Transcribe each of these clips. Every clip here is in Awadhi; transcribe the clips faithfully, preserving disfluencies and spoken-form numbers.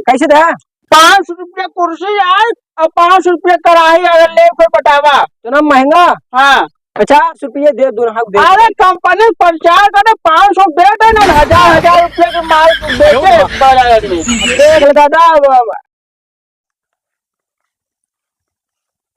कैसे दे? पाँच सौ रुपया कुर्सी आए और पाँच सौ रुपया कराही अगर ले कोई पटावा। इतना महंगा? हाँ। पचास रुपये दे दो, हाँ, दे अरे दो। कंपनी प्रचार करे, पाँच सौ दे दे ना, हजार, हजार रुपये के माल तू बेचे बाजार में। देख ले दादा, अब, अब।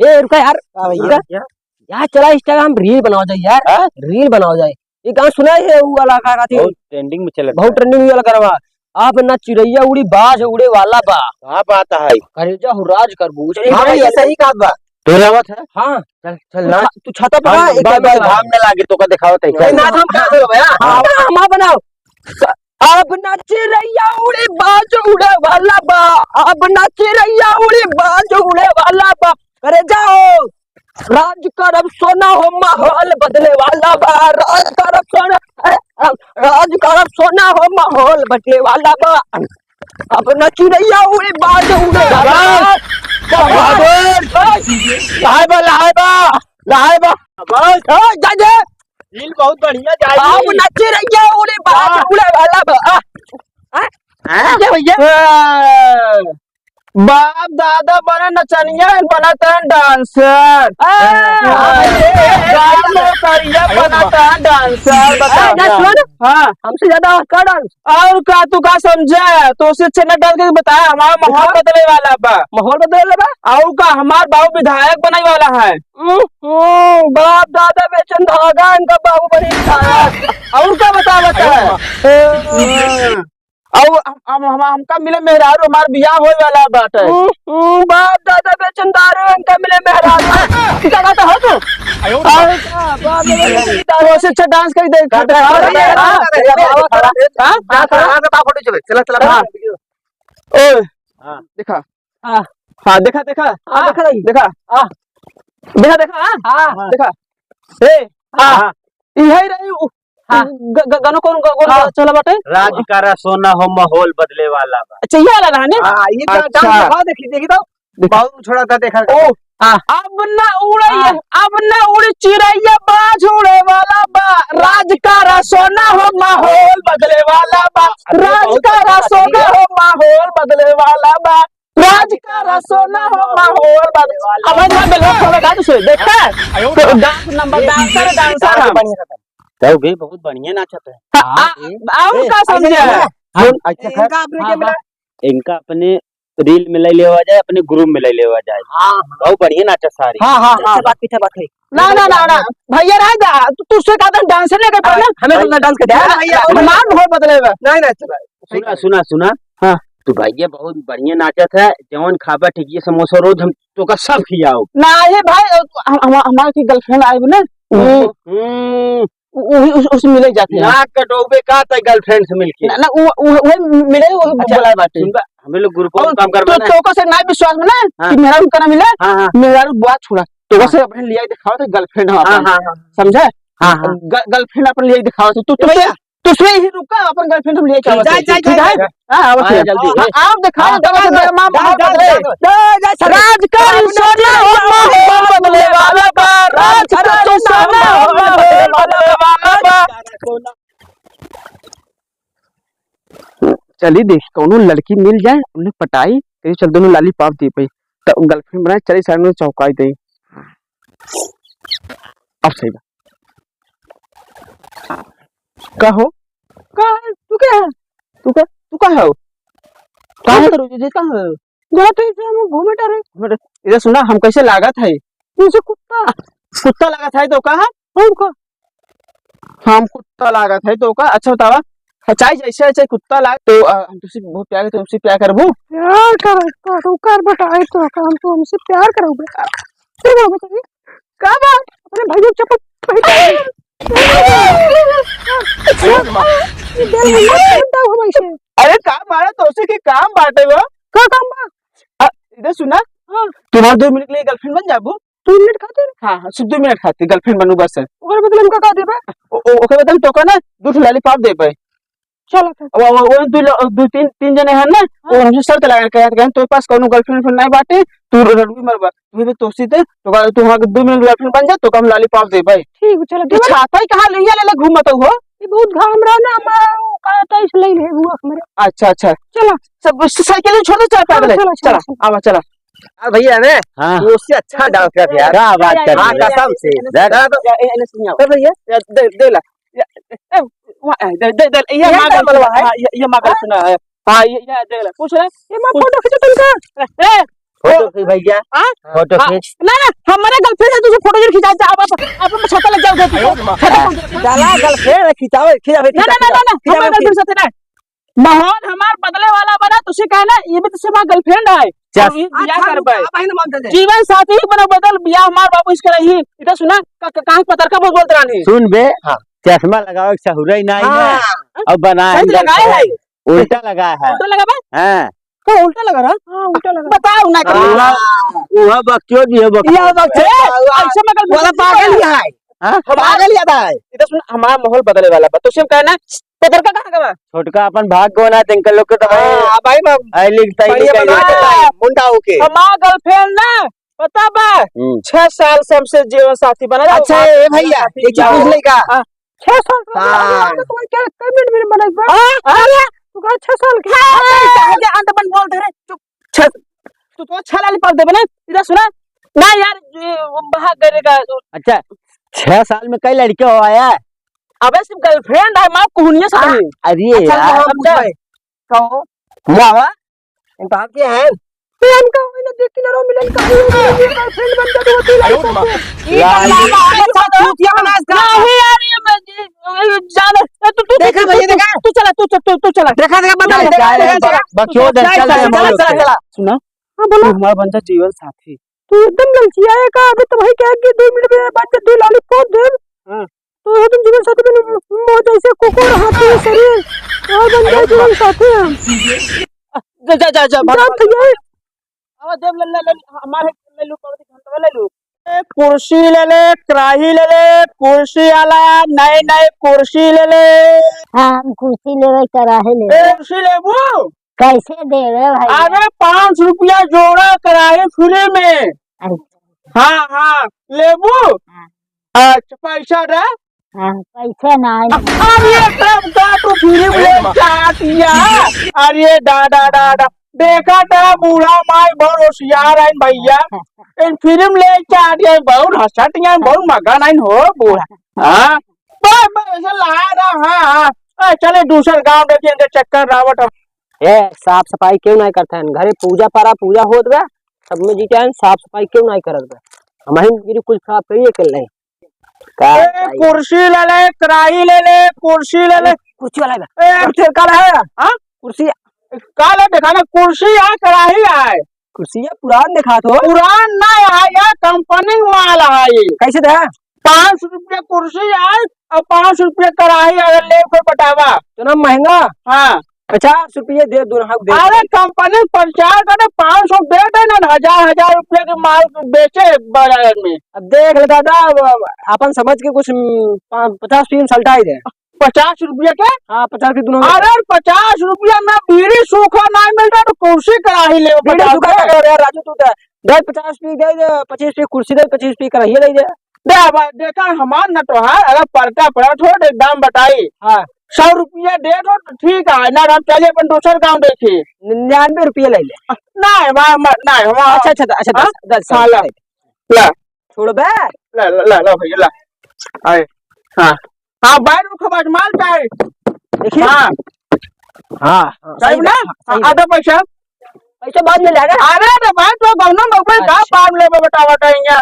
ए, रुका यार, हाँ भैया। रुका। यार, चला Instagram reel बनावा जाए यार, हाँ? Reel बनावा जाए। ये गाना सुना है, वो वाला का कहती है? बहुत trending में चलत बहुत है। Trending में वाला गाना। अब ना चिड़ैया उड़ी, बाज उड़े वाला बा। का बात है? करेजा हो राज करबू। चल, हाँ भाई, ये सही बात बा। तोरे आवत है? हाँ। चल, चल, नाच। तू छाता पकड़ा, हम एक बार बार। घाम न लागे, तोका देखावत है। ए, नाच हम का करबे, हाँ? हाँ। हम, हम बनाओ। अब ना चिड़ैया उड़ी, बाज उड़े वाला बा। अब ना चिड़ैया उड़ी, बाज उड़े वाला बा। करेजा हो राज करब सोना हो, माहौल बदले वाला बा। राज करब सोना, अरे, राज करब सोना हो, माहौल बदले वाला बा। अब ना चिड़ैया उड़ी, बाज उड़े वाला बा। बस, बस। लहाए बा, लहाए बा, लहाए बा। बस, ए, जा, जा। Reel बहुत बढ़िया जाई। अब ना चिड़ैया उड़ी, बाज वाह। उड़े वाला बा। आ, आ, हाँ? क्या भैया? ए, बाप दादा बने नचनिया, बना तन dancer। ए, ए, ए, गाल में करिया, बना तन dancer, बता। ए, ना सुन। हाँ। हमसे ज्यादा कर डांस। और का, तू का समझे? तो उसे अच्छा ना डांस करके बता, हमारा माहौल बदले वाला बा। माहौल बदले वाला बा? और का, हमार बाबू विधायक बने वाला है। हम्म, हम्म, बाप दादा बेचन धागा, इनका बाबू बने धागा। और का बता, बता। और हम, हम, हम, हमका मिले मेहरारू, हमार बियाह होए वाला बाटे। हम्म, हम्म, बाप दादा बेचन दारू, इनका मिले मेहरारू। क्या बात है, हो तू? और का, बाप दादा बेचन दारू। तो उसे अच्छा डांस कर दे, कर दे। हाँ? हाँ? हाँ, हाँ, हाँ, फोटो चले, चला, चला, हाँ। हाँ। ओए, हाँ। देखा। हाँ। हाँ, देखा, देखा। हाँ, हाँ, देखा रही। देखा। हाँ। देखा, देखा, हाँ। हाँ। देखा। ए, हाँ। हाँ। इहे रही उ, हाँ। ग-, ग-, गाना कौन, कौन हाँ। चला बाटे? राज करा सोना हो माहौल बदले वाला बा। अच्छा, ये वाला रहा ने? हाँ, ये अच्छा। डांस दिखाओ, देखी, देखी तो। देखा। बहुत छोड़ा था, देखा। ओ, हाँ। अब ना उड़े, हाँ। अब ना उड़े चिड़ैया, बाज उड़े वाला बा। राज करा सोना हो माहौल बदले वाला बा। राज करा सोना हो माहौल बदले वाला बा। राज करा सोना हो माहौल बदले वाला। अब ना बेलवा खोले का तुझे, देखा है? तो डांस नंबर, डांसर, डांसर हम। तो भी बहुत बढ़िया नाचत है। हाँ, हाँ, आ, ए, और ए, का समझे? ऐसे नहीं है। हम, अच्छा, इनका अपने हाँ, के मिला। हाँ। इनका अपने reel में ले लेवा जाए, अपने group में ले लेवा जाए। हाँ, हाँ। बहुत बढ़िया नाचत सारी। हाँ, हाँ, हाँ। अच्छा बात, पीछे बात है। ना, ना, ना, ना। भैया रह जा, तू, तू से कहता डांस नहीं कर पाना। हमें तो डांस कर दे। भैया, भैया, हमार माहौल बदले बा। नहीं, नहीं, चला। सुना, सुना, सुना। हाँ। तू भैया बहुत बढ़िया नाचत है, जौन खाबा टिकिया समोसा रोज हम तोका सब खियाओ। नहीं भाई, हम, हम, हमारे की girlfriend आए ना, हम्म। हम्म। उ-, उही उस, उस मिले जाते हैं। नाक कटोबे का तय girlfriend से मिलके? ना, ना, उ, उ, उहे मिले, उहे अच्छा, बोला बाटे। सुन बा, हमें लोग group में और काम करबे तो, ना। तोका से ना विश्वास में ना हाँ। कि मेहरारू का ना मिले, हाँ, हाँ। मेहरारू बात छोड़ा, तोका हाँ। से अपन लिया दिखाओ तो girlfriend हम हाँ, अपन, हाँ, हाँ। समझे? हाँ, हाँ। ग-, girlfriend अपन लिया दिखाओ तो तू, ए तू भैया। से, तू से ही रुका, अपन girlfriend हम लिया के आवत जा, है, जा, ठीक जा, है? जा। हाँ, आवत हाँ, है। जल्दी। हाँ, आओ दिखाओ, हाँ, दिखाओ, जा, दिखाओ, जा, मामा, जा, मामा, जा, जा। जा। जा, जा, जा, राजकरी सोना हो, माहौल बदले वाला बा। राजकरी सोना हो, माहौल बदले वाला बा। चली देख, कौनो लड़की मिल जाए, उन्हें पटाई, कहीं चल दोनों lollipop दे पाई, तो girlfriend बनाए, चली सामने चौंकाई दे। अब सही बा। का हो? का है? तू क्या है? तू का, तू का है? का है? करो, ये का है? जाते हैं हम घूमे टहरे। घूमे टहरे। इधर सुना, हम कैसे लागत है? जैसे कुत्ता। कुत्ता लागत है तो का है? और का? हम कुत्ता लागत है तो का? अच्छा बतावा, हाँ, चाहे जैसे, चाहे कुत्ता लाग तो, अ, हम तुमसे बहुत प्यार करते, तुमसे प्यार करबो। प्यार कर, कर, कर बेटा, आए तो का हम तो हमसे प्यार करोगे। फिर वो बताइए, का बात? अपने भाई को चपट, भाई को अरे का मारा तो उसे के काम बाटे वो? का काम बा? अ, इधर सुना। हाँ। तुम्हारे दो मिनट के लिए girlfriend बन जाबो? दो मिनट खातिर? हाँ, हाँ, सिर्फ दो मिनट खातिर girlfriend बनू बस। ओकर बदले हमका का देबे? ओ, ओ, ओकर बदले हम तोका ना दो ठो lollipop देबे। चलो फिर। अब वो, वो दो लो-, दो तीन, तीन जने हैं ना, हाँ। वो हमसे शर्त लगा के कहत, कहत, "तोरे पास कौनो girlfriend friend नहीं बाटे, तू रडुई मरबा, तू भी तोसी दे, तो का, तू हमारे दो मिनट girlfriend बन जा, तो का हम lollipop देबे।" ठीक, चलो, ये देबे। छाता ही कहाँ ले, ये ले, ले घूमत हो? ये बहुत घाम रहा ना, हमारा वो का तो इसलिए है वो हमारे। अच्छा, अच्छा। चला। सब स-, साइकिल छोड़ दे, चल पैदल हाँ, है। चला, चला, चला, चला। आवा, चला। यार भैया ने हाँ। वो उससे अच्छा डांस कर दिया। क्या बात कर हाँ, रहे हो? कसम से। देख। चला तो, ए, ए, ए, सुनिए। ए भैया, ये दे, दे ला। ये, ए, ए, वहाँ, ए, दे, दे, दे, ये ये माँ का क्या बलवा है? हाँ, ये, ये माँ का हाँ? सुना है। हाँ, ये, ये दे ला। पूछ ले। ये माँ पूछ। फोटो खींचो तुमका। ए, ए, फोटो ओ, खींच भैया। हाँ? फोटो हाँ, खींच। ना, ना, हमारे गर्लफ्रेंड है, तुझे फोटो जरूर खिंचा, जा, आप, आप, आप छाता लग जाओ, जा, तू। अरे माँ। छाता लग जाओ। चला, गर्लफ्रेंड है, खिंचाओ, खिंचाओ, ना, खिंचाओ, ना, ना, खिंचाओ, ना, ना, खिंचाओ, हमारे खिंचाओ। गर्लफ्रेंड साथ है ना। माहौल हमार बदले वाला बना, तुझे कहना, ये भी तुझसे हमार गर्लफ्रेंड है। चल। और ये बियाह अच्छा, करबे। रुक, आप ही ना मान दे। जीवन साथी ही बना बदल, बियाह हमार बाबू इसके नहीं। इधर सुना, क-, क-, कहाँ पतरका बोल बोलत रहनी? सुन बे, हाँ। चश्मा लगावे के सहूरा ही नहीं है। हाँ। अब बना सही है लगाए है। उल्टा लगा है। उल्टा लगा बा? हाँ। का उल्टा लगा रहा? हाँ, उल्टा लगा। बताओ ना करो। हाँ। वह, वह बकचोद, यह बकचोद। यह बकचोद। ए, ऐसे में कल बोला बिल्कुल पागल ही है। हाँ? हम पागल ही आता है। इधर सुन, हमारा माहौल बदले वाला बा। तो सिर्फ कहना, पतरका कहाँ का बा? छोटका अपन भाग गो ना, तिनकर लोग के तो भाई हाँ, भाई, भाई। आई लिख, तई बढ़िया लिख, आई बना लिख। के लाई, मुंडा होके। हमार गर्लफ्रेंड ना, पता बा? हम्म। छह साल से हमसे जीवन साथी बना रहा, अच्छा, हमार ए भैया, साथी एक चीज क्या पूछ हो? ले का? हाँ। छह साल से हाँ। तुम्हारे क्या, कई मिनट में बना बा? हाँ, हाँ, तू कहा छह साल के? हाँ, हाँ, हाँ, हाँ, अंत बन बोल दे रे, चुप। छह, तू तो छह लाली पाल देबे ना, इधर सुना। ना यार, ये वो भाग गए रे का। अच्छा, छह साल में कई लड़के हो आया? अबे सिर्फ गर्लफ्रेंड है, माँ कुहनिया से हाँ। नहीं। अरे अच्छा, यार। वो हम समझा? पूछे। कहो। वाह, वाह। इन बात के हैं। ये हमका वही ना देख के ना रो मिलन का, ये गर्लफ्रेंड बन जा, तो होती लाइफ में। ये लाल। काम है, ये साथ चूतिया बना इसका। नहीं यार, ये मैं, ये, ये जान, तू, तू, तू, देखा तू, भैया, तू, देखा? तू चला, तू, तू, तू, तू चला। देखा, देखा, बता, चला, देखा, चला, देखा, चला। चला। बकचोद है, चला, चल, चला, चल, चला, चल। चला। सुना? हाँ, बोलो। तू हमारा बन जा जीवन साथी। तू एकदम ललचिया है का? अभी तो भाई कह के दो मिनट में बन जा, दो लॉलीपॉप दे। हाँ। तो है तुम जीवन साथी बन, मौज ऐसे कुकुर हाथी शरीर। और बन जा जीवन साथी हम। जा, जा, जा, जा, भाग, जा भाग। भैया। आवा, देव ले, ले, ले, हमारे ले लू, पौधे घंटवा ले लू। ए, कुर्सी ले ले, कराही ले ले, कुर्सी आला, नए, नए कुर्सी ले ले। हाँ, हम कुर्सी लेवे, कराही लेवे। ए, कुर्सी लेबू? कैसे देवे भाई? अरे, पाँच रुपया जोड़ा कराही फ्री में। अच्छा। हाँ, हाँ, लेबू? हाँ। अच्छा, पैसा दे। हाँ, पैसे ना आए। अरे, तब का तू फिल्म ले चाहतिया? अरे, डा, डा, डा, डा। देखा था, बूढ़ा माई बहुत होशियार है भैया। इन फिल्म ले चाहतिया, बहुत हंसतिया, बहुत मगन है हो बूढ़ा। हाँ? बस, बस, ऐसे ला रहा, हाँ, हाँ। ए, चले दूसर गांव देखिए, इनके चक्कर रावट। ए, साफ सफाई क्यों नहीं करते हैं? घरे पूजा पारा, पूजा होत बा, सब में जी क्या है, साफ सफाई क्यों नहीं करत बा? हम ही मेरी कुछ साफ करिए कर ले। का ए, भाई? कुर्सी ले ले, कराही ले ले, कुर्सी ले ले। कुर्सी वाला है। ए, अब फिर का है? हाँ? कुर्सी। का ले देखा ना, कुर्सी है, कराही है। कुर्सी है, पुरान देखा तो। पुरान ना है, यह कंपनी माल है। कैसे दे? पाँच सौ रुपया कुर्सी है और पाँच सौ रुपया कराही, अगर ले कोई पटावा। इतना महंगा? हाँ। पचास रुपये दे दो, हाँ, दे अरे, दो। कंपनी प्रचार करे, पाँच सौ दे दे ना, हजार, हजार रुपये के माल बेचे बाजार में। अब देख ले दादा, अब अपन समझ के कुछ, हम्म, पा-, पचास रुपये में सलटा ही दे। पचास रुपये के? हाँ, पचास रुपये दोनों में। अरे, पचास रुपया में बीड़ी सूखा ना मिलता तो कुर्सी कराही ले, बीड़ी पचास सूखा रुपया। क्या कर रहा है राजू, तू तो दे पचास रुपये दे, दे पच्चीस रुपये कुर्सी दे, पच्चीस रुपये कराही दे दे। दे, अब देखा, हमार न तोहार, अगर पलटा पड़ा तो दे, दाम बताई। हाँ। सौ रुपया दे दो तो ठीक है, ना हम चले अपन दूसर गाँव देखी। निन्यानवे रुपया ले ले। नहीं, वहाँ मत, नहीं, वहाँ अच्छा, अच्छा, अच्छा, हाँ? दस, दस, हाँ, ला, दस। ला। छोड़ बे। ला, ला, ला, ला भैया, ला। आए। हाँ। हाँ, बैठ रुको, बस माल पे आए। देखिए। हाँ। हाँ, हाँ, सही सही ना? बात, हाँ, सही बात। आधा पैसा। पैसा बाद में लेगा। अरे, तो भाई, तो गौना में कोई का अच्छा। पार लेबे, बतावा, बताइए।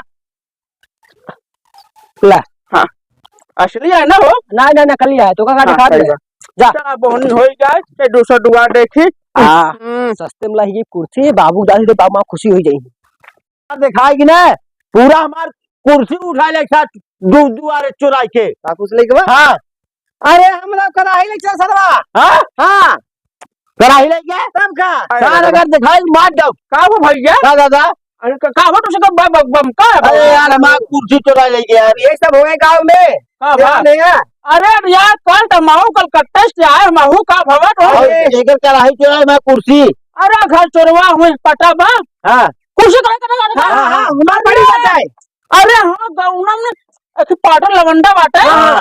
ला। हाँ। असली है ना हो? ना, ना, नकली है। तो का हाँ, दिखा दे। सही बात। जा। चला, बहनी हो ही जाए, ये दूसरा दुआर देखी। हाँ, हम्म। सस्ते में लाही कुर्सी, बाबू दादी तो बाबू माँ खुशी हो जाएगी। दिखाएगी ना, पूरा हमार कुर्सी उठा ले एक साथ दु-, दुआरे चुराई के। का कुछ लेके बा? हाँ। अरे, हम लोग कराही ले चल सरवा। हाँ? हाँ। कराही ले गया? तब का? अरे सार दादा। अगर दिखाई, मार दो। का हो भैया? का दादा? अरे, का, का हो तुझे तो बम, बम, बम, का है अरे बाबा? यार, हमार कुर्सी चुरा ले गया यार। ये सब होए गाँव में? का क्या बा? नहीं है? अरे यार, कल तो महू कलकत्ता से आए, महू का भगत हो? अरे, एक कराही चुरा है, हमार कुर्सी। अरे, घर चोरवा हुई, पता बा? हाँ। कुर्सी कहाँ, कहाँ, कहाँ, हाँ, हाँ, हाँ, हमार बड़ी बात है। अरे हाँ, गौना में एक पाटर लवंडा बाटे। हाँ।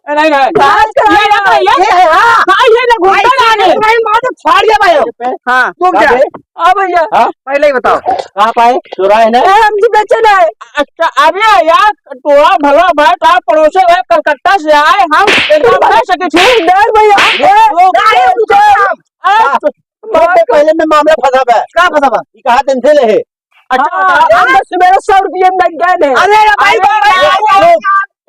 ए, नहीं, नहीं। बात कर ये, ये, ये, ये, ये, हाँ। हाँ, ये ना घूमता भाई, नहीं। भाई, मार तो फाड़ दिया भाई। हाँ। तुम क्या? अबे, हाँ भैया। हाँ? पहले ही बताओ। कहाँ पाए? चुराए ना? ए, हम जी बेचे नहीं। अच्छा, अबे यार, तोरा भला भाई, तोरा पड़ोसे भाई, कलकत्ता से आए, हम एकदम नहीं सके थे। नहीं भैया। ये ए, लोग ए, रुको, रुको। ए, हाँ। तो पहले में मामला फंसा बा। का फंसा बा? ई कहा दिन से ले है? अच्छा, हाँ, बता। हम तो सुबह सौ रुपये में गए थे। अरे, अरे, भाई, अरे, भाई, अरे, भाई, भाई।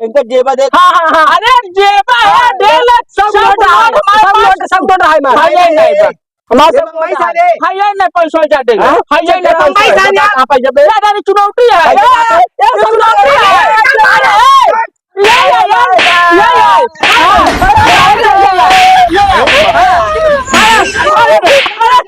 इनका जेबा देख। हाँ, हाँ, हाँ। अरे, जेबा है, हाँ, डेढ़ लाख, सब सब नोट है, नोट हमारे सब पास। नोट, सब नोट है हमारे। हाँ, ये नहीं, ये हमारे सब नोट है। हाँ, ये नहीं, पैसा दे। हाँ, ये नहीं, पैसा दे। हाँ, ये नहीं, पैसा दे। कहाँ पैसा दे? कहाँ पैसा दे? दादा, ये चुनौती है। पैसा दे। ये चुनौती है। अरे, ये, ये, ये, ये, ये। हाँ।